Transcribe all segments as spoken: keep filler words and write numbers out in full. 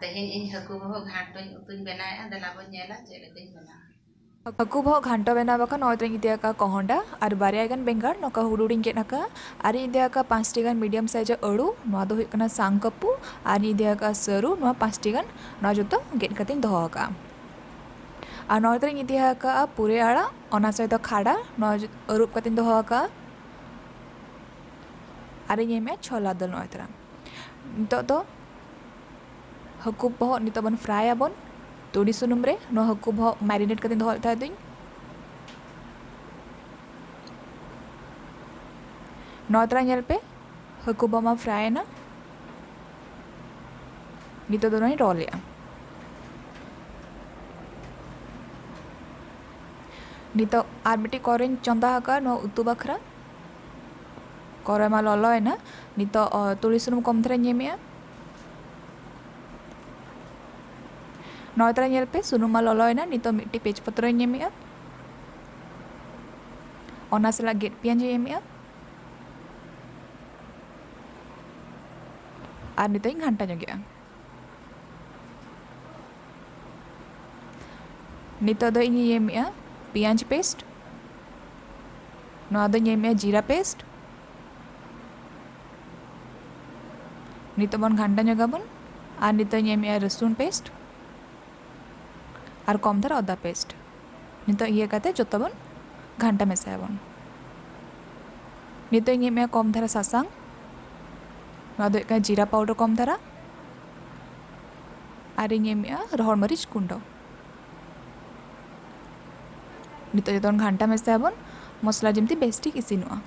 ᱛᱮᱦᱮᱧ ᱤᱧ ᱦᱟᱹᱠᱩ ᱵᱚᱦᱚᱜ ᱜᱷᱟᱱᱴᱚᱧ ᱩᱛᱩᱧ ᱵᱮᱱᱟᱣᱮᱫᱼᱟ, ᱫᱮᱞᱟ ᱵᱚᱱ ᱧᱮᱞᱟ ᱪᱮᱫ ᱞᱮᱠᱟᱧ ᱵᱮᱱᱟᱣᱟ᱾ ᱦᱟᱹᱠᱩ ᱵᱚᱦᱚᱜ ᱜᱷᱟᱱᱴᱚ ᱵᱮᱱᱟᱣ ᱵᱟᱠᱷᱟᱱ ᱱᱚᱜᱼᱚᱭ ᱛᱚᱧ ᱤᱫᱤ ᱟᱠᱟᱫᱼᱟ ᱠᱚᱦᱚᱸᱰᱟ ᱟᱨ ᱵᱟᱨᱭᱟ ᱜᱟᱱ ᱵᱮᱸᱜᱟᱲ ᱱᱚᱝᱠᱟ ᱦᱩᱰᱩᱧ ᱦᱩᱰᱤᱧ ᱜᱮᱫ ᱟᱠᱟᱫᱼᱟ᱾ ᱟᱨ ᱤᱧ ᱤᱫᱤ ᱟᱠᱟᱫᱼᱟ ᱯᱟᱸᱪᱴᱤ ᱜᱟᱱ ᱢᱤᱰᱤᱭᱟᱢ ᱥᱟᱭᱤᱡ ᱟᱹᱲᱩ, ᱱᱚᱣᱟ ᱫᱚ ᱦᱩᱭᱩᱜ ᱠᱟᱱᱟ ᱥᱟᱝ ᱠᱟᱹᱯᱩ᱾ ᱟᱨ ᱤᱧ ᱤᱫᱤ ᱟᱠᱟᱫᱼᱟ ᱥᱟᱹᱨᱩ, ᱱᱚᱣᱟ ᱯᱟᱸᱪᱴᱤ ᱜᱟᱱ, ᱱᱚᱣᱟ ᱡᱚᱛᱚ ᱜᱮᱫ ᱠᱟᱛᱮᱧ ᱫᱚᱦᱚ ᱟᱠᱟᱫᱼᱟ᱾ ᱟᱨ ᱱᱚᱜᱼᱚᱭ ᱛᱚᱧ ᱤᱫᱤ ᱟᱠᱟᱫᱼᱟ ᱯᱩᱨᱟᱹᱭ ᱟᱲᱟᱜ, ᱚᱱᱟ ᱥᱟᱶᱛᱮ ᱠᱷᱟᱰᱟ, ᱱᱚᱣᱟ ᱡᱚ-, ᱟᱹᱨᱩᱵ ᱠᱟᱛᱮᱧ ᱫᱚᱦᱚ ᱟᱠᱟᱫᱼᱟ᱾ ᱟᱨᱤᱧ ᱮᱢᱮᱫᱼᱟ ᱪᱷᱳᱞᱟ ᱫᱟᱹᱞ ᱱᱚᱜᱼᱚᱭ ᱛᱚᱨᱟ᱾ ᱱᱤᱛᱚᱜ ᱫᱚ ᱦᱟᱹᱠᱩ ᱵᱚᱦᱚᱜ ᱱᱤᱛᱚᱜ ᱵᱚᱱ ᱯᱷᱨᱟᱭ ᱟᱵᱚᱱ ᱛᱩᱲᱤ ᱥᱩᱱᱩᱢ ᱨᱮ᱾ ᱱᱚᱣᱟ ᱦᱟᱹᱠᱩ ᱵᱚᱦᱚᱜ ᱢᱮᱨᱤᱱᱮᱴ ᱠᱟᱛᱮᱧ ᱫᱚᱦᱚ ᱞᱮᱫ ᱛᱟᱦᱮᱸ ᱫᱚᱧ᱾ ᱱᱚᱣᱟ ᱛᱚᱨᱟ ᱧᱮᱞ ᱯᱮ, ᱦᱟᱹᱠᱩ ᱵᱚᱦᱚᱜ ᱢᱟ ᱯᱷᱨᱟᱭ ᱮᱱᱟ᱾ ᱱᱤᱛᱚᱜ ᱫᱚ ᱱᱚᱣᱟᱧ ᱨᱚᱞ ᱮᱫᱼᱟ᱾ ᱱᱤᱛᱚᱜ ᱟᱨ ᱢᱤᱫᱴᱤᱡ ᱠᱚᱨᱮᱧ ᱪᱚᱸᱫᱟ ᱟᱠᱟᱫᱼᱟ ᱱᱚᱣᱟ ᱩᱛᱩ ᱵᱟᱠᱷᱨᱟ᱾ ᱠᱚᱨᱮ ᱢᱟ ᱞᱚᱞᱚᱭᱮᱱᱟ᱾ ᱱᱤᱛᱚᱜ, ᱚ, ᱛᱩᱲᱤ ᱥᱩᱱᱩᱢ ᱠᱚᱢ ᱫᱷᱟᱨᱟᱧ ᱮᱢᱮᱜᱼᱟ᱾ ᱱᱚᱜᱼᱚᱭ ᱛᱟᱦᱞᱮ ᱧᱮᱞ ᱯᱮ, ᱥᱩᱱᱩᱢ ᱢᱟ ᱞᱚᱞᱚᱭᱮᱱᱟ᱾ ᱱᱤᱛᱚᱜ ᱢᱤᱫᱴᱤᱡ ᱛᱮᱡᱽ ᱯᱚᱛᱨᱚᱧ ᱮᱢᱮᱜᱼᱟ᱾ ᱚᱱᱟ ᱥᱟᱞᱟᱜ ᱜᱮᱫ ᱯᱮᱸᱭᱟᱡᱽ ᱤᱧ ᱮᱢᱮᱜᱼᱟ᱾ ᱟᱨ ᱱᱤᱛᱚᱜ ᱤᱧ ᱜᱷᱟᱱᱴᱟ ᱧᱚᱜᱮᱜᱼᱟ᱾ ᱱᱤᱛᱚᱜ ᱫᱚ ᱤᱧᱤᱧ ᱮᱢᱮᱜᱼᱟ ᱯᱮᱸᱭᱟᱡᱽ ᱯᱮᱥᱴ᱾ ᱱᱚᱣᱟ ᱫᱚᱧ ᱮᱢᱮᱜᱼᱟ ᱡᱤᱨᱟ ᱯᱮᱥᱴ᱾ ᱱᱤᱛᱚᱜ ᱵᱚᱱ ᱜᱷᱟᱱᱴᱟ ᱧᱚᱜᱟᱵᱚᱱ᱾ ᱟᱨ ᱱᱤᱛᱚᱜ ᱤᱧ ᱮᱢᱮᱜᱼᱟ ᱨᱟᱹᱥᱩᱱ ᱯᱮᱥᱴ ᱟᱨ ᱠᱚᱢ ᱫᱷᱟᱨᱟ ᱟᱫᱟ ᱯᱮᱥᱴ᱾ ᱱᱤᱛᱚᱜ ᱤᱭᱟᱹ ᱠᱟᱛᱮ ᱡᱚᱛᱚ ᱵᱚᱱ ᱜᱷᱟᱱᱴᱟ ᱢᱮᱥᱟᱭᱟᱵᱚᱱ᱾ ᱱᱤᱛᱚᱜ ᱤᱧ ᱮᱢᱮᱜᱼᱟ ᱠᱚᱢ ᱫᱷᱟᱨᱟ ᱥᱟᱥᱟᱝ, ᱱᱚᱣᱟ ᱫᱚ ᱦᱩᱭᱩᱜ ᱠᱟᱱᱟ ᱡᱤᱨᱟ ᱯᱟᱣᱰᱟᱨ ᱠᱚᱢ ᱫᱷᱟᱨᱟ, ᱟᱨ ᱤᱧ ᱮᱢᱮᱜᱼᱟ ᱨᱚᱦᱚᱲ ᱢᱟᱹᱨᱤᱪ ᱜᱩᱸᱰᱟᱹ᱾ ᱱᱤᱛᱚᱜ ᱡᱚᱛᱚ ᱵᱚᱱ ᱜᱷᱟᱱᱴᱟ ᱢᱮᱥᱟᱭᱟᱵᱚᱱ, ᱢᱚᱥᱞᱟ ᱡᱮᱢᱛᱤ ᱵᱮᱥ ᱴᱷᱤᱠ ᱤᱥᱤᱱᱚᱜᱼᱟ᱾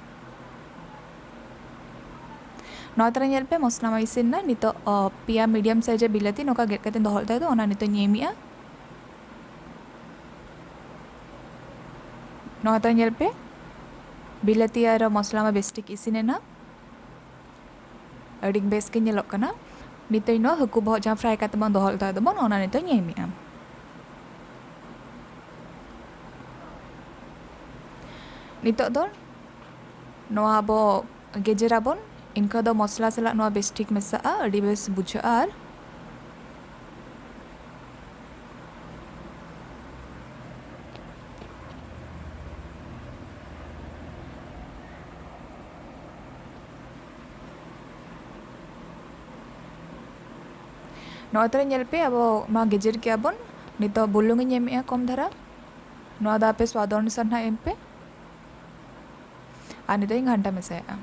ᱱᱚᱣᱟ ᱛᱟᱨᱟ ᱧᱮᱞ ᱯᱮ, ᱢᱚᱥᱞᱟ ᱢᱟ ᱤᱥᱤᱱ ᱮᱱᱟ᱾ ᱱᱤᱛᱚᱜ, ᱚ, ᱯᱮᱭᱟ ᱢᱤᱰᱤᱭᱟᱢ ᱥᱟᱭᱤᱡ ᱵᱤᱞᱟᱹᱛᱤ ᱱᱚᱝᱠᱟ ᱜᱮᱫ ᱠᱟᱛᱮ ᱫᱚᱦᱚ ᱞᱮᱫ ᱛᱟᱦᱮᱸ ᱫᱚ, ᱚᱱᱟ ᱱᱤᱛᱚᱜ ᱤᱧ ᱮᱢᱮᱜᱼᱟ᱾ ᱱᱚᱣᱟ ᱛᱟᱨᱟ ᱧᱮᱞ ᱯᱮ, ᱵᱤᱞᱟᱹᱛᱤ ᱟᱨ ᱢᱚᱥᱞᱟ ᱢᱟ ᱵᱮᱥ ᱴᱷᱤᱠ ᱤᱥᱤᱱ ᱮᱱᱟ᱾ ᱟᱹᱰᱤ ᱵᱮᱥ ᱜᱮ ᱧᱮᱞᱚᱜ ᱠᱟᱱᱟ᱾ ᱱᱤᱛᱚᱜ ᱱᱚᱣᱟ ᱦᱟᱹᱠᱩ ᱵᱚᱦᱚᱜ ᱡᱟᱦᱟᱸ ᱯᱷᱨᱟᱭ ᱠᱟᱛᱮ ᱵᱚᱱ ᱫᱚᱦᱚ ᱞᱮᱫᱟ ᱫᱚᱵᱚᱱ, ᱚᱱᱟ ᱱᱤᱛᱚᱜ ᱤᱧ ᱮᱢᱮᱜᱼᱟ᱾ ᱱᱤᱛᱚᱜ ᱫᱚ ᱱᱚᱣᱟ ᱟᱵᱚ ᱜᱮᱡᱮᱨᱟᱵᱚᱱ, ᱤᱱᱠᱟᱹ ᱫᱚ ᱢᱚᱥᱞᱟ ᱥᱟᱞᱟᱜ ᱱᱚᱣᱟ ᱵᱮᱥ ᱴᱷᱤᱠ ᱢᱮᱥᱟᱜᱼᱟ, ᱟᱹᱰᱤ ᱵᱮᱥ ᱵᱩᱡᱷᱟᱹᱜᱼᱟ᱾ ᱟᱨ ᱱᱚᱜᱼᱚᱭ ᱛᱚᱨᱟ ᱧᱮᱞ ᱯᱮ, ᱟᱵᱚ ᱢᱟ ᱜᱮᱡᱮᱨ ᱠᱮᱜᱼᱟ ᱵᱚᱱ᱾ ᱱᱤᱛᱚᱜ ᱵᱩᱞᱩᱝ ᱤᱧ ᱮᱢᱮᱜᱼᱟ ᱠᱚᱢ ᱫᱷᱟᱨᱟ᱾ ᱱᱚᱣᱟ ᱫᱚ ᱟᱯᱮ ᱥᱣᱟᱫ ᱚᱱᱩᱥᱟᱨ ᱱᱟᱦᱟᱜ ᱮᱢ ᱯᱮ᱾ ᱟᱨ ᱱᱤᱛᱚᱜ ᱤᱧ ᱜᱷᱟᱱᱴᱟ ᱢᱮᱥᱟᱭᱮᱜᱼᱟ᱾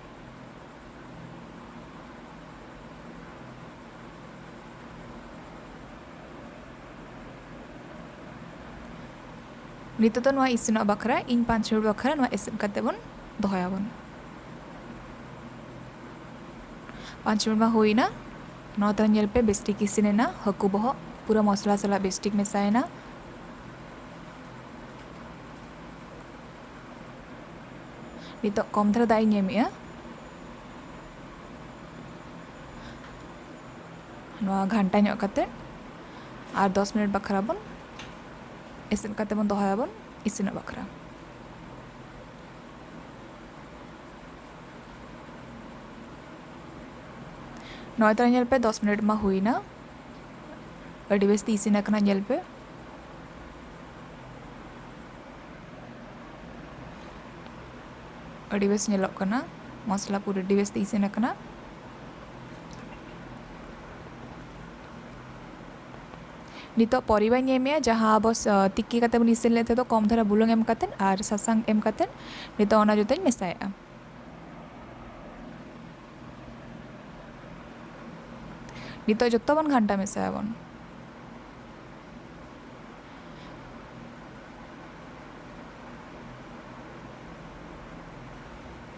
ᱱᱤᱛᱚᱜ ᱫᱚ ᱱᱚᱣᱟ ᱤᱥᱤᱱᱚᱜ ᱵᱟᱠᱷᱨᱟ ᱤᱧ ᱯᱟᱸᱪ ᱢᱤᱱᱤᱴ ᱵᱟᱠᱷᱨᱟ ᱱᱚᱣᱟ ᱮᱥᱮᱫ ᱠᱟᱛᱮ ᱵᱚᱱ ᱫᱚᱦᱚᱭᱟᱵᱚᱱ᱾ ᱯᱟᱸᱪ ᱢᱤᱱᱤᱴ ᱢᱟ ᱦᱩᱭᱱᱟ᱾ ᱱᱚᱣᱟ ᱛᱚᱨᱟ ᱧᱮᱞ ᱯᱮ, ᱵᱮᱥ ᱴᱷᱤᱠ ᱤᱥᱤᱱ ᱮᱱᱟ᱾ ᱦᱟᱹᱠᱩ ᱵᱚᱦᱚᱜ ᱯᱩᱨᱟᱹ ᱢᱚᱥᱞᱟ ᱥᱟᱞᱟᱜ ᱵᱮᱥ ᱴᱷᱤᱠ ᱢᱮᱥᱟᱭᱮᱱᱟ᱾ ᱱᱤᱛᱚᱜ ᱠᱚᱢ ᱫᱷᱟᱨᱟ ᱫᱟᱜ ᱤᱧ ᱮᱢᱮᱜᱼᱟ᱾ ᱱᱚᱣᱟ ᱜᱷᱟᱱᱴᱟ ᱧᱚᱜ ᱠᱟᱛᱮ ᱟᱨ ᱫᱚᱥ ᱢᱤᱱᱤᱴ ᱵᱟᱠᱷᱨᱟ ᱵᱚᱱ ᱮᱥᱮᱫ ᱠᱟᱛᱮ ᱵᱚᱱ ᱫᱚᱦᱚᱭᱟᱵᱚᱱ ᱤᱥᱤᱱᱚᱜ ᱵᱟᱠᱷᱨᱟ᱾ ᱱᱚᱜᱼᱚᱭ ᱛᱚᱨᱟ ᱧᱮᱞ ᱯᱮ, ᱫᱚᱥ ᱢᱤᱱᱤᱴ ᱢᱟ ᱦᱩᱭᱱᱟ᱾ ᱟᱹᱰᱤ ᱵᱮᱥ ᱛᱮ ᱤᱥᱤᱱ ᱟᱠᱟᱱᱟ, ᱧᱮᱞ ᱯᱮ᱾ ᱟᱹᱰᱤ ᱵᱮᱥ ᱧᱮᱞᱚᱜ ᱠᱟᱱᱟ, ᱢᱚᱥᱞᱟ ᱯᱩᱨᱟᱹ ᱟᱹᱰᱤ ᱵᱮᱥ ᱛᱮ ᱤᱥᱤᱱ ᱟᱠᱟᱱᱟ᱾ ᱱᱤᱛᱚᱜ ᱯᱚᱨᱤᱵᱟᱧ ᱮᱢᱮᱜᱼᱟ, ᱡᱟᱦᱟᱸ ᱟᱵᱚ ᱥ-, ᱛᱤᱠᱤ ᱠᱟᱛᱮ ᱵᱚᱱ ᱤᱥᱤᱱ ᱞᱮᱫ ᱛᱟᱦᱮᱸ ᱫᱚ ᱠᱚᱢ ᱫᱷᱟᱨᱟ ᱵᱩᱞᱩᱝ ᱮᱢ ᱠᱟᱛᱮ ᱟᱨ ᱥᱟᱥᱟᱝ ᱮᱢ ᱠᱟᱛᱮ᱾ ᱱᱤᱛᱚᱜ ᱚᱱᱟ ᱡᱚᱛᱚᱧ ᱢᱮᱥᱟᱭᱮᱜᱼᱟ᱾ ᱱᱤᱛᱚᱜ ᱡᱚᱛᱚ ᱵᱚᱱ ᱜᱷᱟᱱᱴᱟ ᱢᱮᱥᱟᱭᱟᱵᱚᱱ᱾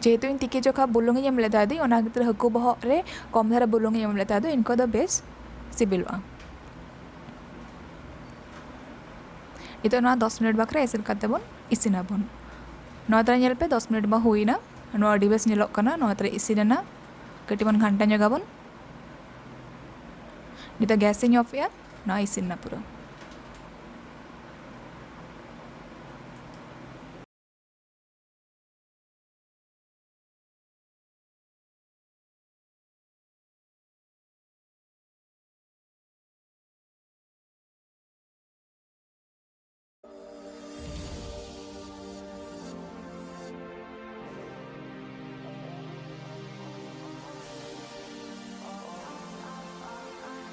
ᱡᱮᱦᱮᱛᱩ ᱤᱧ ᱛᱤᱠᱤ ᱡᱚᱠᱷᱟ ᱵᱩᱞᱩᱝ ᱤᱧ ᱮᱢ ᱞᱮᱫᱟ ᱫᱤ, ᱚᱱᱟ ᱠᱷᱟᱹᱛᱤᱨ ᱦᱟᱹᱠᱩ ᱵᱚᱦᱚᱜ ᱨᱮ ᱠᱚᱢ ᱫᱷᱟᱨᱟ ᱵᱩᱞᱩᱝ ᱤᱧ ᱮᱢ ᱞᱮᱫᱟ ᱫᱤ, ᱤᱱᱠᱟᱹ ᱫᱚ ᱵᱮᱥ ᱥᱤᱵᱤᱞᱚᱜᱼᱟ᱾ ᱱᱤᱛᱚᱜ ᱱᱚᱣᱟ ᱫᱚᱥ ᱢᱤᱱᱤᱴ ᱵᱟᱠᱷᱨᱟ ᱮᱥᱮᱫ ᱠᱟᱛᱮ ᱵᱚᱱ ᱤᱥᱤᱱᱟᱵᱚᱱ᱾ ᱱᱚᱣᱟ ᱛᱟᱨᱟ ᱧᱮᱞ ᱯᱮ, ᱫᱚᱥ ᱢᱤᱱᱤᱴ ᱢᱟ ᱦᱩᱭᱱᱟ᱾ ᱱᱚᱣᱟ ᱟᱹᱰᱤ ᱵᱮᱥ ᱧᱮᱞᱚᱜ ᱠᱟᱱᱟ, ᱱᱚᱣᱟ ᱛᱟᱨᱟ ᱤᱥᱤᱱ ᱮᱱᱟ᱾ ᱠᱟᱹᱴᱤᱡ ᱵᱚᱱ ᱜᱷᱟᱱᱴᱟ ᱧᱚᱜᱟᱵᱚᱱ᱾ ᱱᱤᱛᱚᱜ ᱜᱮᱥ ᱤᱧ ᱚᱯᱷ ᱮᱜᱼᱟ, ᱱᱚᱣᱟ ᱤᱥᱤᱱ ᱮᱱᱟ ᱯᱩᱨᱟᱹ᱾